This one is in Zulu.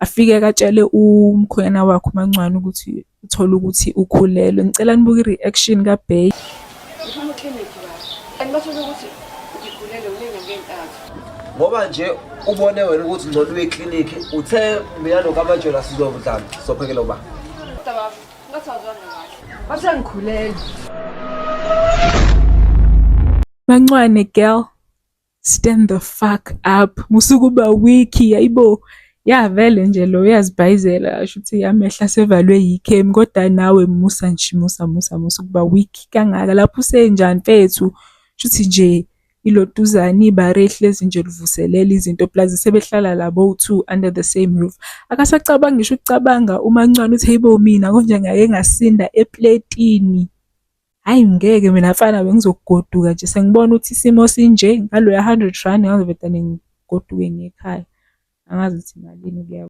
Afike katshele umkhwenyana wakhe uMancwane ukuthi uthole ukuthi ukhulelwe. Ngicela nibuke i-reaction kaBay. Ngiphuma eklinikhi baba. And bathole ukuthi ngikhulelwe nginenyanga ey'ntathu. Ngoba nje ubone wena ukuthi ngcono uye eklinikhi uthe mina noKamajola sizodlala sophekela uba. Kodwa baba, ngathi awuzwanga kahle. Bathe ngikhulelwe. Mancwane girl, stand the fuck up. Musukuba weak, hayibo. Ya vele nje lo uyazibhayizela asho ukuthi amehlo asevalwe yikhemi kodwa nawe musa nje musa musa musa ukuba weak kangaka lapho usenjani mfethu. Shuthi nje ilotuzane ibare ehlezi nje livuselela izinto plus sebehlala labo two under the same roof. Akasacabangi ngisho ukucabanga uMancwane uthi hayibo mina konje ngake ngasinda epletini. Hhayi ngeke mina mfana bengizogoduka nje sengibona ukuthi isimo sinje ngaloya R100 ngangizovedane ngigoduke ngiye ekhaya. Angazi ukuthi malini kuya.